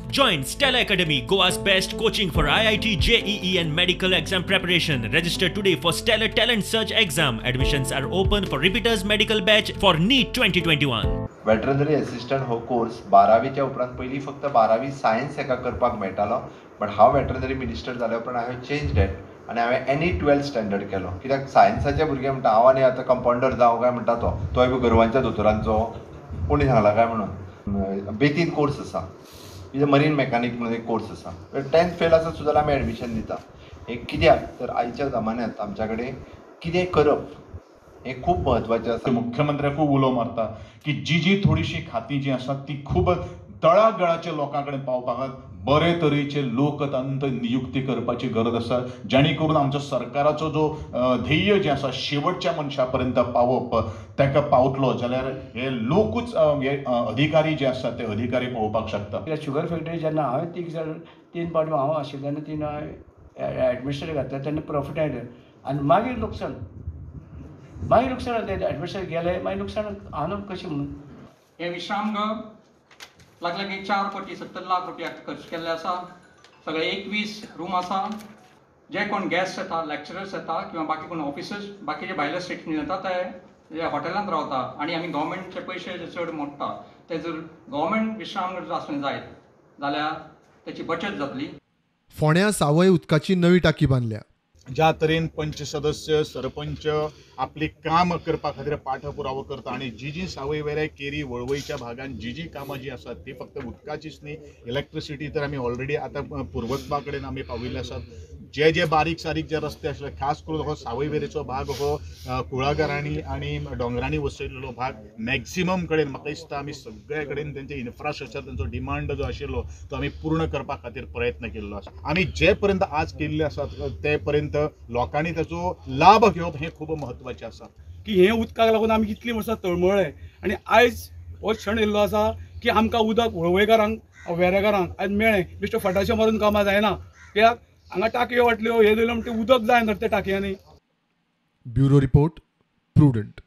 Join Stellar Academy, Goa's best coaching for IIT, JEE and medical exam preparation. Register today for Stellar Talent Search exam. Admissions are open for repeaters medical batch for NEET 2021. Veterinary assistant हो course बारावीच्या उपरांत पयलीं फक्त बारावी science हेका करपाक मेळटालो, but हांव वेटरनरी मिनिस्टर जाल्या उपरांत I have change that आनी हांवें एनी 12th standard केलो. कित्याक सायन्साचे भुरगे म्हणटा हांव आनी आतां कंपाउंडर जावं काय म्हणटा, तो तोय बी गोरवांच्या दोतोरांचो कोणी सांगला काय म्हणून. बेतीन कोर्स आसा, मरीन मेकॅनिक म्हणून एक कोर्स आसा. 10th fail आसत सुद्दां जाल्यार आमी एडमिशन दिता. हें कित्याक तर आयच्या जमान्यांत आमच्या कडेन कितें करप हें खूब म्हत्वाचें आसा. मुख्यमंत्र्याकूय उलो मारता की जी जी थोडीशी खातीं जी आसात ती खूब तळागाळाच्या लोकां कडेन पावपाक बरे तरेचे लोक तांकां नियुक्ती करपाची गरज आसा, जेणे करून आमच्या सरकाराचो जो ध्येय जें आसा शेवटच्या मनशा पर्यंत पावप ताका पावतलो जाल्यार हे लोकूच हे अधिकारी जे आसात ते अधिकारी पळोवपाक शकता. शुगर फॅक्टरी जेन्ना हांवें तीन पावटी हांव आशिल्लें तेन्ना तीन एडमिनिस्ट्रेटर घातले तेन्ना प्रॉफिट आयलें आनी मागीर लुकसाण, मागीर लुकसाण जालें. एडमिनिस्ट्रेटर गेले मागीर लुकसाण हांव कशें म्हणून. हे विश्रामगृह लागले की 4 कोटी 70 लाख रुपया खर्च केल्ले आसा. सगळे 21 रूम आसा. जे कोण गेस्ट येता, लेक्चरर्स येता किंवा बाकी कोण ऑफिसर्स बाकीचे भायल्या स्टेटीन येता ते हॉटेलांत रावता आनी आमी गव्हर्मेंटचे पयशे जे चड मोडटा ते जर गव्हर्मेंट विश्रामगृह आसूंक जायत जाल्यार तेची बचत जातली. फोंड्या सावय उदकाची नवी टाकी बांदल्या. ज्या तरेन पंच सदस्य सरपंच आपली काम करपा खातीर पाठपुरावो करता आनी जी जी सावय वेरें केरी वळवयच्या भागान जी जी कामां जी आसात ती फक्त उदकाचीच न्ही, इलेक्ट्रिसिटी तर आमी ऑलरेडी आतां पुरवतपा कडेन आमी पाविल्ले आसात. जे जे बारीक सारीक जे रस्ते आशिल्ले, खास करून हो सावय वेरेचो भाग हो कुळागरांनी आनी दोंगरांनी वसयल्लो भाग मॅक्सिमम कडेन म्हाका दिसता आमी सगळे कडेन तेंचे इन्फ्रास्ट्रक्चर तेंचो डिमांड जो आशिल्लो तो आमी पूर्ण करपा खातीर प्रयत्न केल्लो आसा. आमी जे पर्यंत आज केल्ले आसात ते पर्यंत लोकांनी ताचो लाभ घेवप हें खूब म्हत्वाचें आसा. की हें उदकाक लागून आमी कितलीं वर्सां तळमळ्ळे आनी आयज हो क्षण येयल्लो आसा की आमकां उदक वळवयकारांक वेरेकारांक आयज मेळ्ळें. बेश्टो फटाशे मारून कामां जायना, कित्याक हांगा टाकयो वाटल्यो हे दिल्यो म्हणटा उदक जाय न्हय त्या टाकयांनी. Bureau report, Prudent.